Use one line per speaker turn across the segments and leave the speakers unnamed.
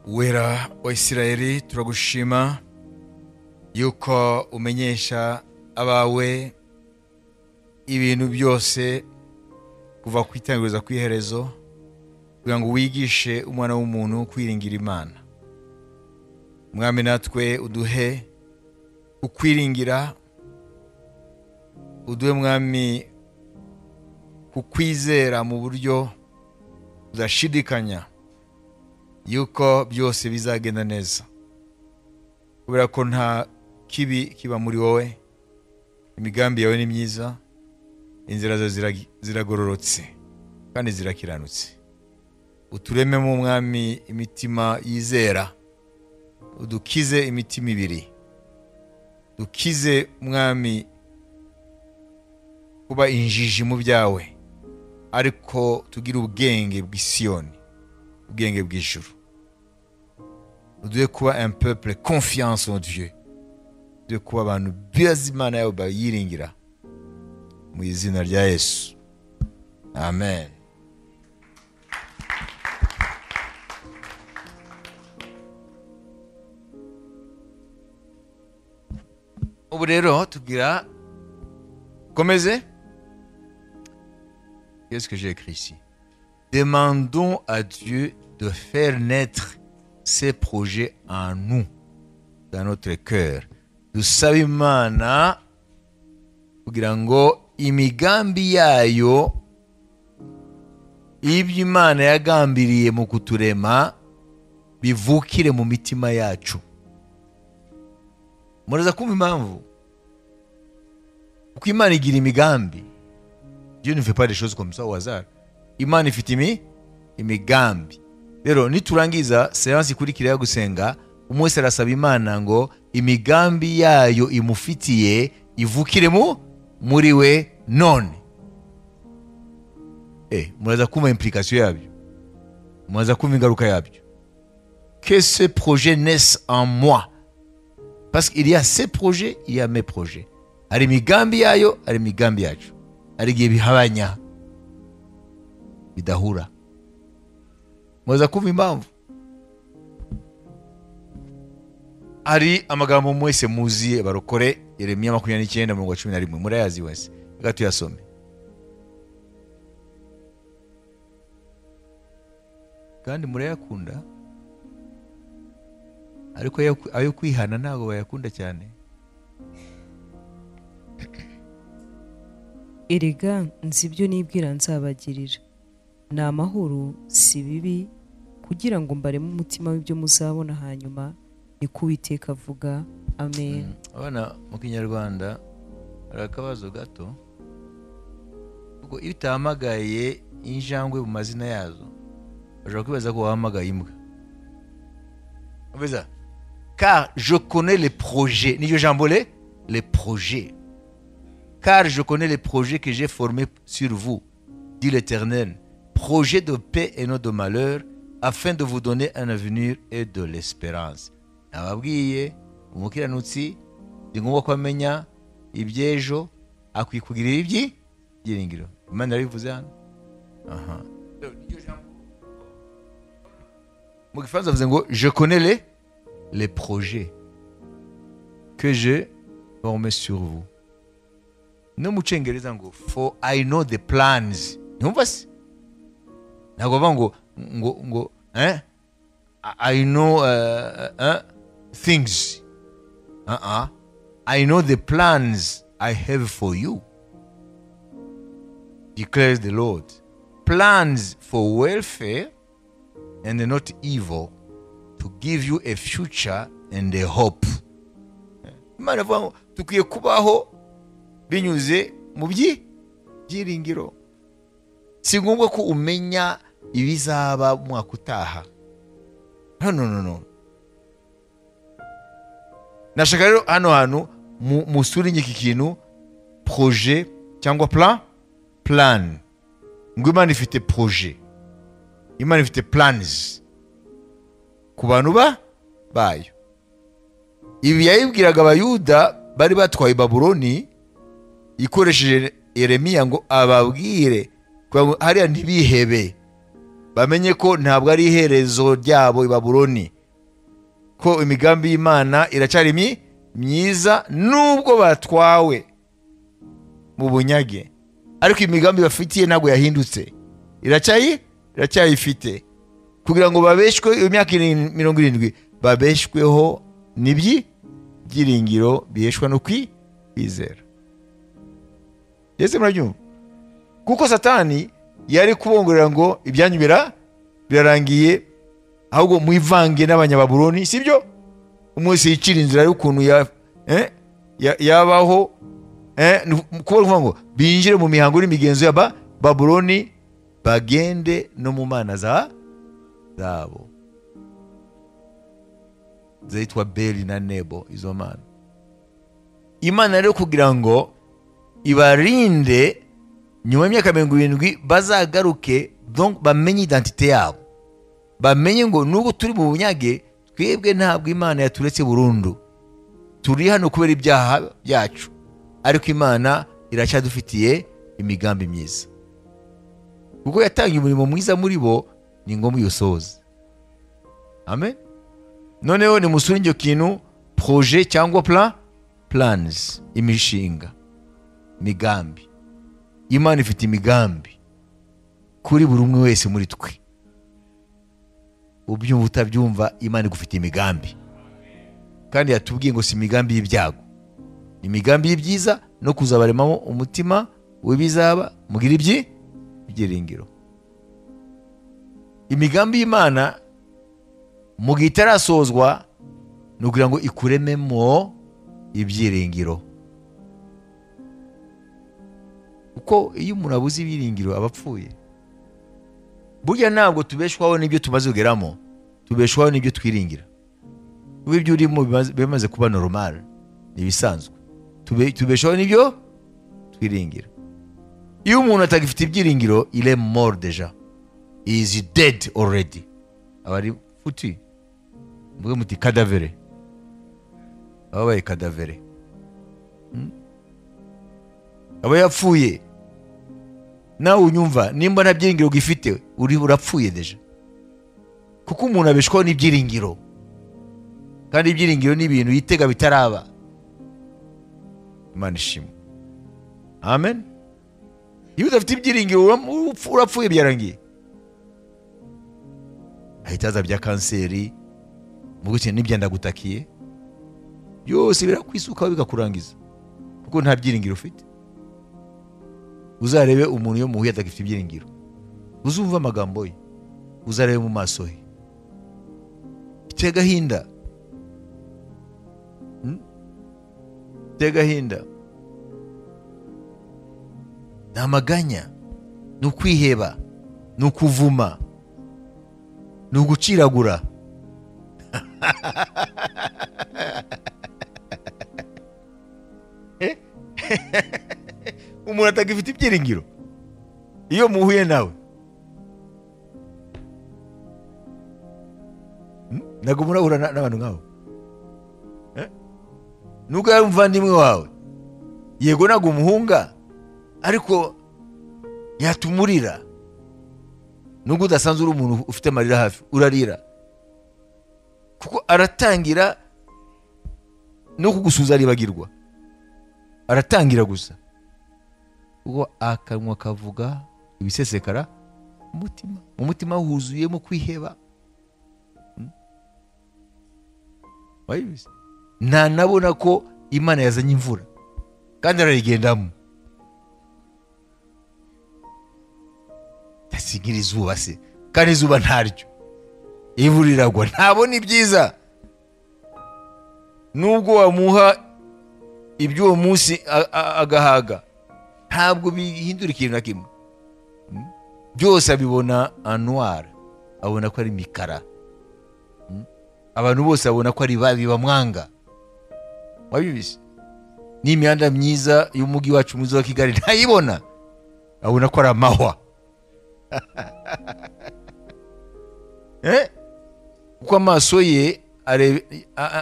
Uwera wa Isirayeli, turagushima yuko umenyesha abawe ibintu byose kuva ku itangiriro ku iherezo, kugira ngo wigishe umwana w'umuntu kwiringira Imana. Mwami, natwe uduhe ukwiringira, uduhe Mwami kukwizera mu buryo udashidikanya yuko byose bizagenda neza, kubera ko nta kibi kiba muri wowe. Imigambi yawe ni myiza, inzira zawe ziragororotse kandi zirakiranutse. Uturememo Mwami imitima yizera, udukize imitima ibiri, dukize Mwami kuba injiji mu byawe, ariko tugire ubwenge bw'Isiyoni, ubwenge bw'ijuru. Uduhe kuba un peuple confiance en Dieu, uduhe kuba abantu bizi Imana yawe bayiringira, mu izina rya Yesu, amen. Ubu rero tugira komeze. Qu'est-ce que j'ai écrit ici? Demandons à Dieu de faire naître ses projets en nous, dans notre cœur. Dusabe Imana kugira ngo imigambi yayo, ibyo Imana yagambiriye mu kuturema, bivukire mu mitima yacu. Muraza kumva impamvu? Kuko Imana igira imigambi. Dieu ne fait pas des choses comme ça au hasard. Imana ifite imigambi. Rero niturangiza séance ikurikira yo gusenga, umwe wese arasaba Imana ngo imigambi yayo imufitiye ivukire muri we none. Muraza kumva implication yabyo, muraza kumva ingaruka yabyo. Que ce projet naisse en moi, parce qu'il y a ces projets, il y a mes projets. Hari imigambi yayo, hari imigambi yacu, hari igihe bihabanya bidahura. Muraza kumva impamvu. Hari amagambo mwese muzi barokore, Yeremiya 29:11, murayazi wese, reka tuyasome. Kandi murayakunda, ariko ayo kwihana ntabwo bayakunda cyane.
Erega nzi ibyo nibwira nzabagirira, ni amahoro si bibi, kugira ngo mbareme umutima w'ibyo muzabona hanyuma, niko Uwiteka avuga. Amen.
Abana mu Kinyarwanda hari akabazo gato, kuko iyo utahamagaye injangwe mu mazina yazo bashobora kwibaza ko wahamagaye imbwa. Car je connais les projets, niyo jambo les projets. Car je connais les projets que j'ai formés sur vous, dit l'Éternel, projets de paix et non de malheur, afin de vous donner un avenir et de l'espérance. Nababwiye umukiranutsi ni ngombwa ko amenya iby'ejo, akwiye kugira ibyiringiro. Imana yarabivuze hano. Aha. Mu gifaransa bavuze ngo je connais les projets que j'ai formés sur vous. No mu Cyongereza ngo for I know the plans. Ntumva se? Ntabwo bavuga ngo I know things. I know the plans I have for you, declares the Lord. Plans for welfare and not evil, to give you a future and a hope. Imana ivuga ngo dukwiye kubaho binyuze mu byiringiro. Si ngombwa ko umenya ibizaba umwaka utaha. No, no, no, no. Nashaka rero hano hantu musure iki kintu, projet cyangwa plan. Ngo Imana ifite projet, Imana ifite plans ku bantu bayo. Ibi yayibwiraga Abayuda bari batwaye Babuloni, ikoresheje Yeremiya ngo ababwire hariya ntibihebe, bamenye ko ntabwo ari iherezo ryabo i Babuloni. Ko imigambi y'Imana iracyari myiza nubwo batwawe mu bunyage, ariko imigambi bafitiye ntabwo yahindutse, iracyayifite kugira ngo babeshwe imyaka 70 babeshweho n'ibyi byiringiro biheshwa no kwizera. Yesu murabyumva? Kuko Satani yari kubongorera ngo ibyanyu birarangiye, ahubwo mwivange n'abanyababuloni, sibyo? Umunsi yicira inzira y'ukuntu yabaho, kuvuga ngo binjire mu mihango n'imigenzo ya Babuloni, bagende no mu mana zabo zitwa Beli na Nebo. Izo mana Imana rero kugira ngo ibarinde nyuma y'imyaka 70 bazagaruke, donc bamenye identité yabo, bamenye ngo nubwo turi mu bunyage twebwe ntabwo Imana yaturetse burundu, turi hano kubera ibyaha byacu, ariko Imana iracyadufitiye imigambi myiza, kuko yatangiye umurimo mwiza muri bo, ni ngombwa iyosoze. Amen. Noneho ni musure icyo kintu projet cyangwa plans, imishinga, imigambi. Imana ifite imigambi kuri buri umwe wese muri twe. Ubyumva utabyumva, Imana igufite imigambi, kandi yatubwiye ngo si imigambi y'ibyago, imigambi y'ibyiza no kuzabaremamo umutima w'ibizaba, mugira ibyiringiro. Imigambi y'Imana mu gihe itarasozwa ni ukugira ngo ikurememo ibyiringiro, kuko iyo umuntu abuze ibyiringiro aba apfuye. Burya ntabwo tubeshwaho n'ibyo tumaze kugeramo, tubeshwaho n'ibyo twiringira. Ibyo urimo bimaze kuba normal, ni ibisanzwe. Tubeshwaho n'ibyo twiringira. Iyo umuntu atagifite ibyiringiro, il est mort déjà, he is dead already, aba ari futi. Mvuge muti cadavere, ababaye cadavere, aba yapfuye. Nawe unyumva, nimba nta byiringiro ugifite, uri urapfuye deja. Kuko umuntu abeshwaho n'ibyiringiro, kandi ibyiringiro ni ibintu yitega bitaraba. Imana ishimwe. Amen. Iyo udafite ibyiringiro urapfuye, byarangiye. Ahita aza bya kanseri, muguke n'ibyandagutakiye byose birakwisukaho bikakurangiza, kuko nta byiringiro ufite. Uzarebe umuntu yo muhuye atagifite ibyiringiro, uzumva amagambo ye, uzarebe mu maso he, biteye agahinda. Biteye agahinda, ni amaganya, ni ukwiheba, ni ukuvuma, ni uguciragura. Umuntu atagifite ibyiringiro iyo muhuye nawe, ntabwo murahura n'abantu nk'abo. Nubwo yari umuvandimwe wawe, yego ntabwo umuhunga, ariko yatumurira. Nubwo udasanzwe uri umuntu ufite amarira hafi, urarira, kuko aratangira no kugusuza aribagirwa, aratangira gusa, kuko akanwa kavuga ibisesekara umutima, umutima wuzuyemo kwiheba. Nta nabona ko Imana yazanye imvura, kandi arayigendamo. Asigira izuba se, kandi izuba ntaryo, imvura iragwa, ntabona ibyiza. Nubwo wamuha iby'uwo munsi agahaga, ntabwo bihindura ikintu na kimwe. Byose abibona anwar, abona ko ari mikara. Abantu bose abona ko ari babi bamwanga. Wabibise? N'imihanda myiza y'umugi wacu mwiza wa Kigali ntayibona, abona ko ari amahwa. Kuko amaso ye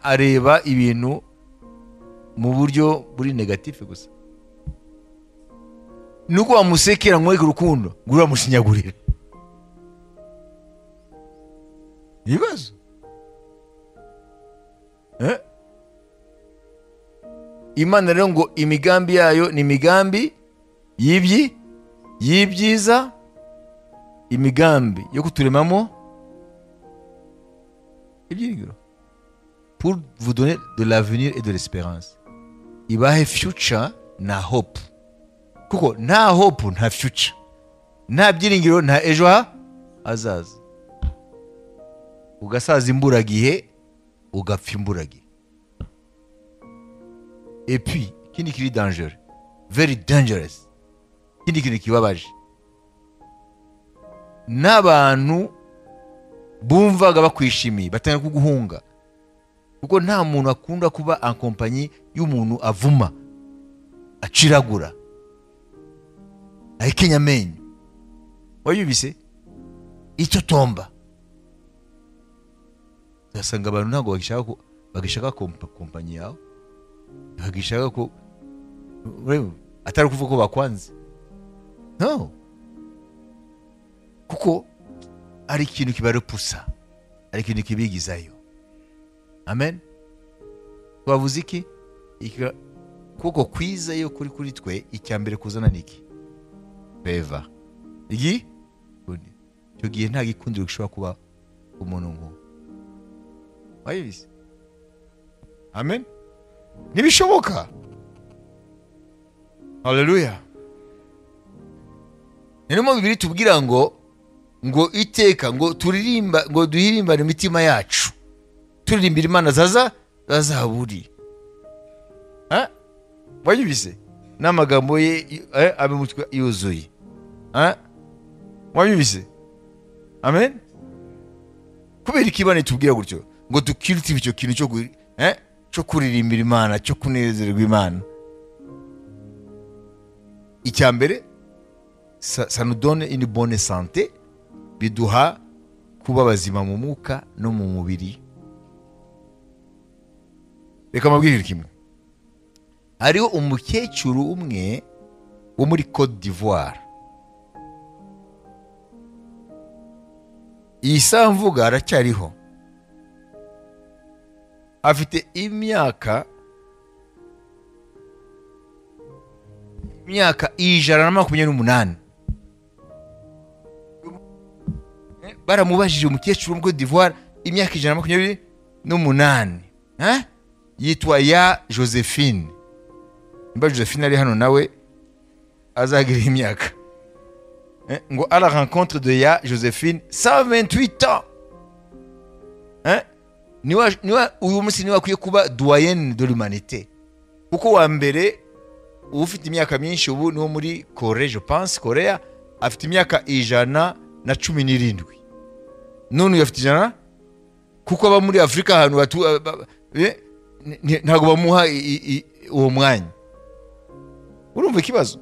areba ibintu mu buryo buri negative gusa. Nuko wamusekera ngo urukundo, ngo uramushinyagurira. Ibibazo. Imana rero ngo imigambi yayo ni imigambi y'ibyiza, imigambi yo kuturemamo ibyiringiro, pour vous donner de l'avenir et de l'espérance. Ibahe future na hope, kuko nta hope nta future, nta byiringiro nta ejo hazaza. Ugasaza imburagihe, ugapfa imburagihe. Et puis ikindi kiri dangereux, very dangerous, ikindi kintu kibabaje, n'abantu bumvaga bakwishimiye batangira kuguhunga, kuko nta muntu akunda kuba en compagnie y'umuntu avuma, aciragura, ahekenya amenyo, wayubise itotomba. Ugasanga abantu ntabwo bagishaka kompanyi yawe, bagishaka ko atari kuvuga ko bakwanze, no, kuko ari ikintu kibarepusa, ari ikintu kibigizayo. Amen. Twavuze iki? Kuko kwiza yo kuri twe, icya mbere kuzana niki? Favor. Igi? Icyo gihe nta gikundiro gishobora kuba umuntu nk'uwo. Wayibise? Amen. Ntibishoboka. Haleluya. Niyo mpamvu Bibiliya itubwira ngo iteka ngo turirimba, ngo duhirimbane imitima yacu, turirimbira Imana zaza zaburi. Wayibise? N'amagambo ye abe mutwe yuzuye. Wayibise? Amen. Kubera iki Imana itubwira gutyo ngo dukirute icyo kintu cyo kuririmbira Imana, cyo kunezererwa Imana? Icya mbere, ça nous donne une bonne santé, biduha kuba bazima mu mwuka no mu mubiri. Reka mabwire kimwe, hariho umukecuru umwe wo muri Côte d'Ivoire, iyi saha mvuga aracyariho, afite imyaka 128. Baramubajije umukecuru wo muri Côte d'Ivoire imyaka 128, yitwa ya Josephine. Nimba Josephine ari hano nawe azagira imyaka. Ngo à la rencontre de ya Josephine, 128 ans. Niwa uyu munsi niwe akwiye kuba doyenne de l'humanité, kuko wa mbere ufite imyaka myinshi ubu niwo muri Corée, je pense Korea, afite imyaka 117. None uyu afite 100, kuko aba muri Afrika ahantu ntabwo bamuha uwo mwanya. Urumva ikibazo?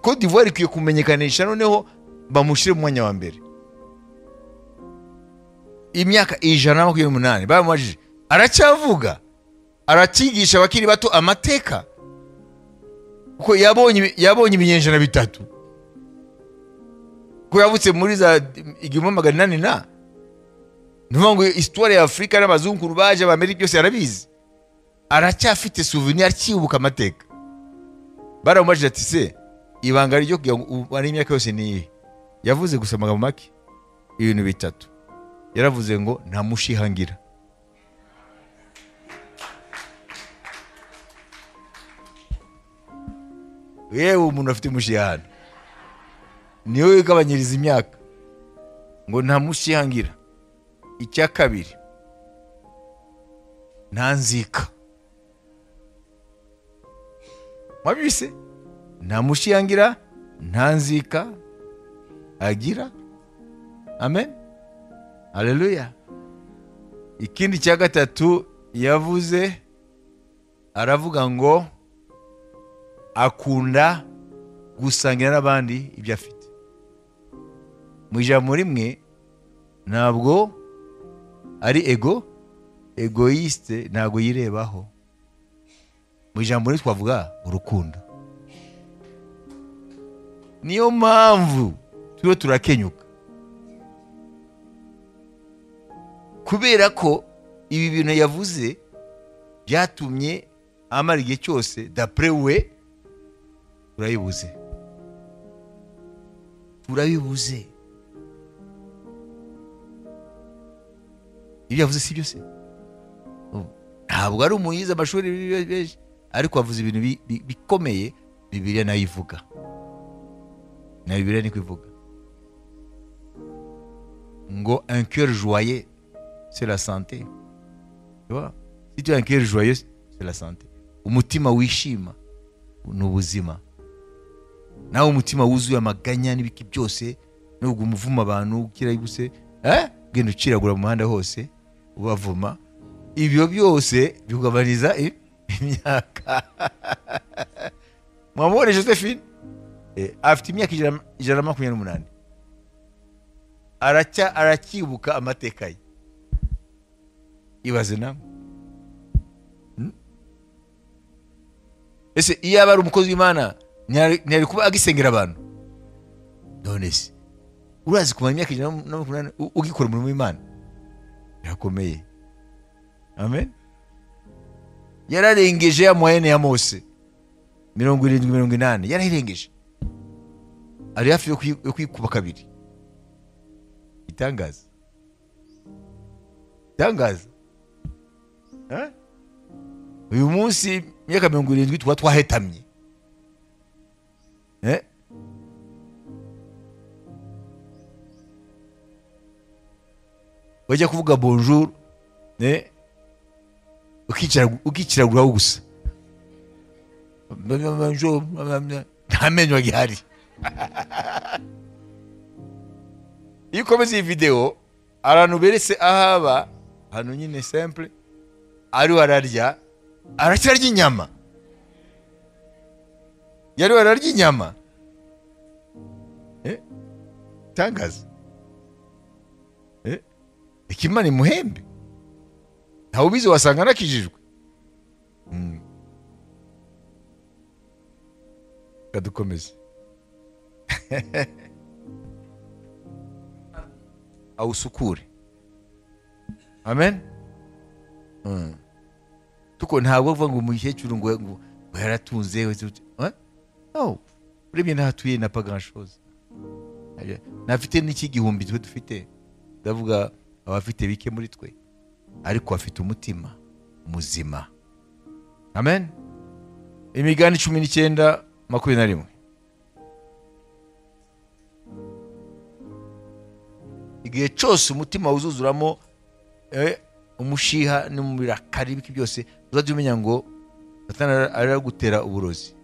Côte d'Ivoire ikwiye kumenyekanisha, noneho bamushyire mu mwanya wa mbere. Imyaka 128 bamubajije, aracyavuga, arakigisha abakiri bato amateka, kuko yabonye ibinyejana bitatu, kuko yavutse muri za 1800 na niyo ngo histoire ya Afrika n'abazungu baje b'Amerika byose arabizi, aracyafite souvenir, akibuka amateka. Baramubajije ati se ibanga ryo kugira ngo ari imyaka yose ni iyihe? Yavuze gusa amagambo make, ibintu bitatu. Yaravuze ngo nta mushihangira. Yewe umuntu afite umushihano niwe wigabanyiriza imyaka, ngo nta mushihangira. Icya kabiri, nta nzika. Mwabise? Nta mushihangira, nta nzika agira. Amen. Haleluya. Ikindi cya gatatu yavuze, aravuga ngo akunda gusangira n'abandi ibyo afite. Mu ijambo rimwe, ntabwo ari egoiste, ntabwo yirebaho. Mu ijambo rimwe twavuga urukundo. Niyo mpamvu turiho turakenyuka, kubera ko ibi bintu yavuze Byatumye amara igihe cyose d'après we. Turabibuze, turabibuze. Ibyo yavuze si byo se? Ntabwo ari umuntu yize amashuri menshi, ariko avuze ibintu bikomeye. Bibiliya nayo ivuga, na Bibiliya niko ivuga ngo un cœur joyeux c'est la santé. Tu vois, si tu as un cœur joyeux, c'est la santé. Umutima wishima ni ubuzima. Nawe umutima wuzuye amaganya n'ibiki byose, nubwo umuvuma abantu ukiraguse, genda uciragura mu muhanda hose ubavuma, ibyo byose bikugabaniza imyaka. Mwamubonye Josephine afite imyaka 128, aracyibuka amateka ye. Ibaze nawe. Ese iyo aba ari umukozi w'Imana ntiyari kuba agisengera abantu? None se urazi kumara imyaka 128 ugikora umurimo w'Imana? Birakomeye. Amen. Yararengeje ya moyenne ya Mose 70 80, yararengeje, ari hafi yo kwikuba kabiri. Itangaza, itangaza. Uyu munsi imyaka 70 tuba twahetamye. Bajya kuvuga bonjour, ukiciraguraho gusa, nta menyo agihari. Iyo ukomeza iyi video, abantu beretse ahaba hano nyine simple, ari ararya, aracyarya inyama, yari ararya inyama. Tangaza. Ikimana imuhembe, ntawe ubizi, wasanga nakijijwe. Kadukomeze. Awusukure. Amen. Tuko ntabwo uvuga ngo umukecuru ngo yaratunze. No, urebye ntatuye na pas grand chose. Nafite n'iki gihumbi twe dufite, ndavuga abafite bike muri twe, ariko afite umutima muzima. Amen. Imigani 19:21. Igihe cyose umutima wuzuzuramo umushiha n'umurakari biki byose, uzajya umenya ngo Satani aragutera uburozi.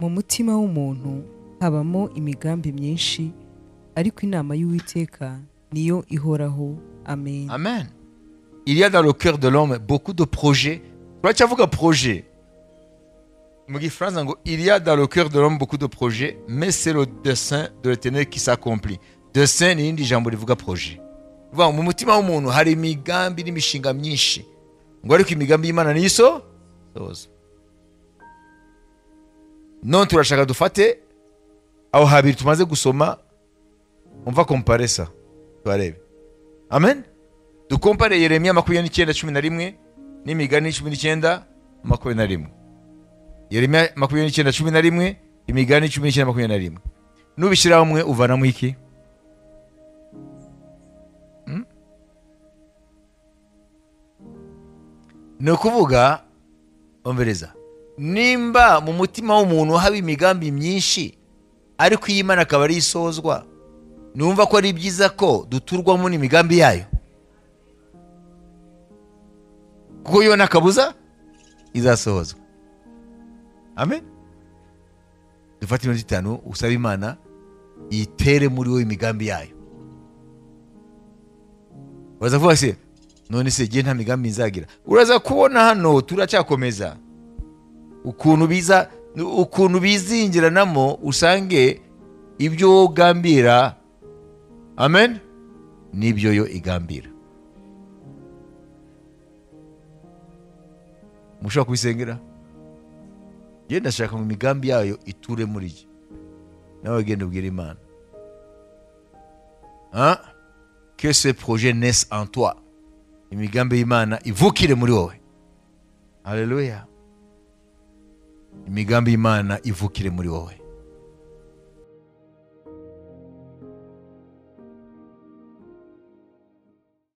Mu mutima w'umuntu habamo imigambi myinshi, ariko inama y'Uwiteka niyo ihoraho. Amen.
Amen. Il y a dans le cœur de l'homme beaucoup de projets. Uracyavuga projet mu gifaransa ngo il y a dans le cœur de l'homme beaucoup de projets, mais c'est le dessein de l'Éternel qui s'accomplit. Dessein ni irindi jambo rivuga projet. Vuga mu mutima w'umuntu hari imigambi n'imishinga myinshi, ngo ariko imigambi y'Imana ni iso soza. None turashaka dufate aho habiri tumaze gusoma, on va comparer ça, tuarebe. Amen. Dukompare Yeremiya 29:11 n'imigani 19:21. Yeremiya 29:11, imigani 19:21. Nubishyira hamwe uvanamo iki? Ni ukuvuga, umvereza, nimba mu mutima w'umuntu haba imigambi myinshi, ariko iyi Imana akaba ari isozwa, numva ko ari byiza ko duturwamo n'imigambi yayo, kuko yo nakabuza izasohozwa. Amen. Dufate iminota 5 usaba Imana itere muri wowe imigambi yayo. Uraza kuvuga se none se je nta migambi nzagira? Uraza kubona hano turacyakomeza ukuntu biza, ukuntu bizingiranamo, usange ibyo ugambira, amen, nibyo yo igambira. Mushobora kubisengera? Ye ndashaka mu migambi yayo iture muri ye. Nawe genda ubwira Imana. Hein? Que ce projet naisse en toi. Imigambi y'Imana ivukire muri wowe. Haleluya. Imigambi y'Imana ivukire muri wowe.